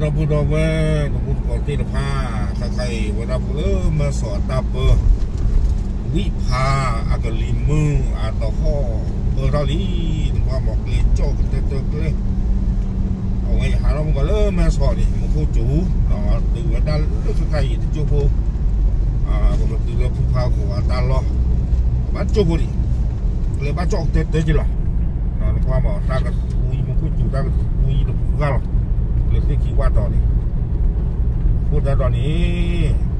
ဒီပုၢ်ဒီဝဲၢ် တမူတကိးသ့ၣ်တဖၣ်, ခဲခါအံၤ ဝဲဒၣ်ဖိလၢမဲဆီးအတၢ်ပၢ, ဝံၣ်ဖးအကလံၤမုၢ်အသဟီၣ်ပၢထီၣ်လံ, နကွၢ်မး ကျဲကၠီၣ်ကတၢၢ်တၢၢ်ကျဲ, အဝဲယဟးထီၣ်မုၢ်ကီၢ်လၢမဲဆီးန့ၣ် မူခိၣ်စူၤ, တုၤဝဲဒၣ်လၢခဲခါအံၤ တကၠိၢ်ဖိ ပကတုၤလၢဖုဖးကီးအတၢ်လီၢ်, ဘၣ်ကၠိၢ်ဖိန့ၣ်, ကျဲဘၣ်ကၠီၣ်ကတၢၢ်တၢၢ်က့လီၤ. နကွၢ်မး တၢ်ကသူအံၤ မူခိၣ်စူၤ တၢ်ကသူအံၤတပူၤဃာ်လီၤ, လၢသ့ၣ်ခံဝၣ်တီၤန့ၣ်, အဃိသတးဒီးန့ၣ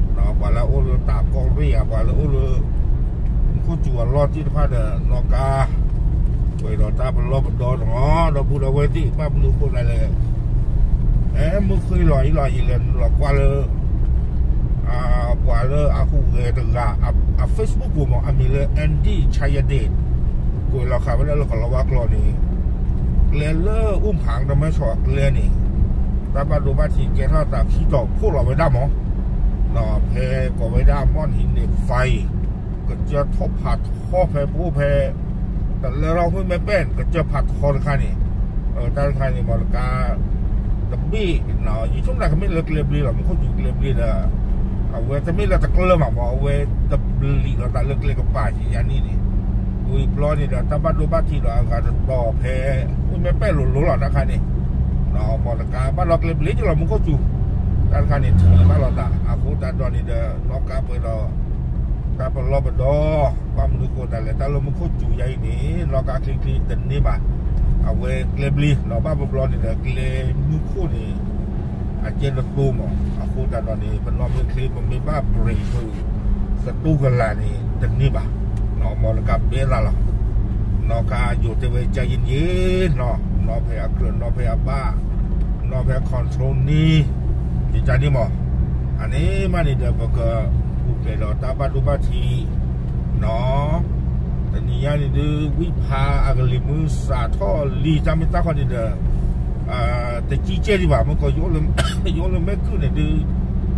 ်, ပှၤလၢအအိၣ်လၢတၢ်ကီၢ်ရ့ၣ်ဧါ, ပှၤလၢအအိၣ်လၢ မူခိၣ်စူၤအလီၢ်သ့ၣ်တဖၣ်ဒီး နီၣ်ကါ ပှဲၤဒီးတၢ်ပလီၢ်ပဒီနီၤ, ဒီပုၢ်ဒီဝဲၢ်သ့ၣ်, ဘၣ်မနုၤအဃိသတးလဲၣ်, အဲ မုၢ်ဃ့လီၤအံၤလီၤ ယလဲၤနုာ်လီၤကွၢ်လၢ ပှၤလၢအဟူးဂဲၤတဂၤ အ Facebook ပူၤမး အမံၤလၢ Andy Chayade ကွဲးလီၤဃာ်ဝဲဒၣ်လၢကလီၤဝါကျိာ်န့ၣ်, ကျဲလၢအူၣ်ဖးဒီးမဲဆီးအကျဲန့ၣ်, တၢ်ဘၣ်ဒိဘၣ်ထံးကဲထီၣ်သးခံတီၤဖှိၣ်လီၤဝဲဒၣ်မး, ဖဲကိးဝဲဒၣ် မီၢ်နံၤန့ၣ် ဖဲ ကစၢၢ်ထီၣ်ဖးထီဖဲပအိၣ်ဖဲ တလၢထီၣ်ဟူးမဲပဲၣ် ကစၢၢ်ဖးထီတခါန့ၣ်, တၢ်တခါန့ၣ် မီၢ်တကါ တဘ့ၣ်, ယဆိကမိၣ်ကမ့ၢ်လၢကျဲဘျ့လီၤ, မူခိၣ်စူၤကျဲဘျ့ဒီး အဝဲတမ့ၢ်လၢတကျၢၢ်မးမး, အဝဲတဘျံးလီၤသးလၢကျဲကပၤယံၤယံၤန့ၣ်န့ၣ်, ဝံၤဘျီန့ၣ်ဒီး တၢ်ဘၣ်ဒိဘၣ်ထံးဒီးအဂၤတတီၤဖဲ ဟူးမဲပဲၣ်လိၤလိၤလီၤတၢ်တခါန့ၣ်, မီၢ်တကါဘၣ်လီၤကျဲဘျ့က့လီၤ မူခိၣ်စူၤ, တၢ်တခါန့ၣ် ထံၣ်ဘၣ်လိာ်သး အဃိသတးဒီးန့ၣ်ဒီး နီၣ်ကါပှဲၤဒီး တၢ်ပလီၢ်ပဒီ, ဘၣ်မနုၤဃိသတးလဲၣ် တၢ်လၢမူခိၣ်စူၤယါအံၤန့ၣ် နီၣ်ကါချ့ချ့တန့ၢ်ဘၣ်, အဝဲကျဲဘျ့လီၤ, ဘၣ်ဘျီဘျီန့ၣ်ဒီး ကျဲမူခိၣ်န့ၣ် အကဲတသိမး, အဃိသတးဒီးန့ၣ် ပနီၣ်မ့ၢ်ချ့ ပမ့ၢ်ဘၣ် brake သတူၢ်ကလာ်န့ၣ် တန့ၢ်ဘၣ်, မီၢ်တကါဘဲသးလီၤ, နီၣ်ကါယိၤတဲဝဲ ကါယံၤယံၤ, နီၣ်ဖဲအကြၢး နီၣ်ဖဲအဘၣ်, နီၣ်ဖဲ control န့ၣ်, ယကန့ၣ်မး, အန့ၣ်မးန့ၣ်ဒီး ပကပူၤဖျဲးဒီးတၢ်ဘၣ်ဒိဘၣ်ထံး နီၣ်, တနံၤညါန့ၣ်ဒုး ဝံၣ်ဖးအကလံၤမုၢ်စးထီၣ်လံ တၢ်မ့ၢ်တၢ်ဃီန့ၣ်ဒီး တကံကဲဒံးဘၣ်, မ့ၢ်ကီး ယအိၣ်လၢမဲၣ်ခုၣ်န့ၣ်ဒုး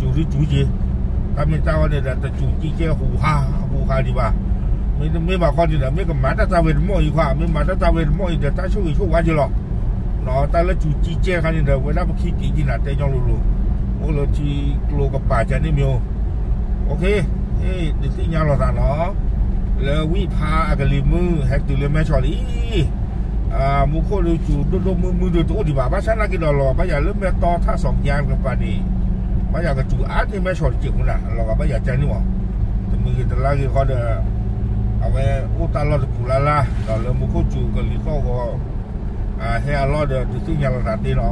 စူၤဒုးစူၤက့ၤ, တၢ်မ့ၢ်တၢ်ဃီန့ၣ်ဒီး တစူၤကံကဲဟူးဟးဟူးဟးဒံးဘၣ်, မ့တမ့ၢ်ဘၣ်ဃီန့ၣ်ဒီး မ့ၢ်ကမၤတၢ်တၢ်ဝဲတမီၢ်အံၤခွါ, မ့ၢ်မၤတၢ်တၢ်ဝဲတမီၢ်အံၤဒီး တၢ်ဆိၣ်ဂ့ၤဆိၣ်ဝါက့ၤလီၤ, နီၣ်, တၢ်လၢစူၤကံကဲခါန့ၣ်ဒီး ဝဲဒၣ်ပခံက့ၤက့ၤနၤ တဲညီလိၤလိၤ, အိၣ်လၢထံကျိကပၤကန့ၣ်မ့ၢ်အိၣ်, ဒုးသ့ၣ်ညါလိာ်သးနီၣ်, လၢဝံၣ်ဖးအကလံၤမုၢ် ဟဲတုၤလၢမဲၣ်ဆီးလံ မူခိၣ်ဒုးစူၤဒိၣ်ဒိၣ်မုၢ်မုၢ်ဒုးတအိၣ်ဒံးဘၣ်, ဘၣ်ဆၣ်နာ်က့ဒီး လီၤဂာ်ဘၣ်ယၤလၢမဲၢ်တီထၣ်စီၤကယါကပၤန့ၣ်, ဘၣ်ယၤကစူၤအါန့ၢ်မဲၣ်ဆီးတစဲးဖိနၤ, လီၤဂာ်ဘၣ်ယၤကန့ၣ်မး, တမုၢ်ဂ့ၤတလါဂ့ၤဃီဒီး အဝဲအိၣ်တၢ်လီၢ်တပူၤလၢ်လၢ် ဒီးလၢမူခိၣ်စူၤကလံၤသီၣ်ဂီၤ ဟဲအလီၢ်ဒီး ဒုးသ့ၣ်ညါလိာ်သးသ့လီၤ.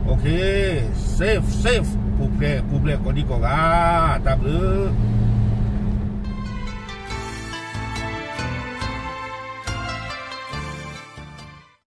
အိၣ်ခ့, safe safe, ပူၤဖျဲးပူၤဖျဲးကိးဒံကိးဂၤ, တၢ်ဘျုး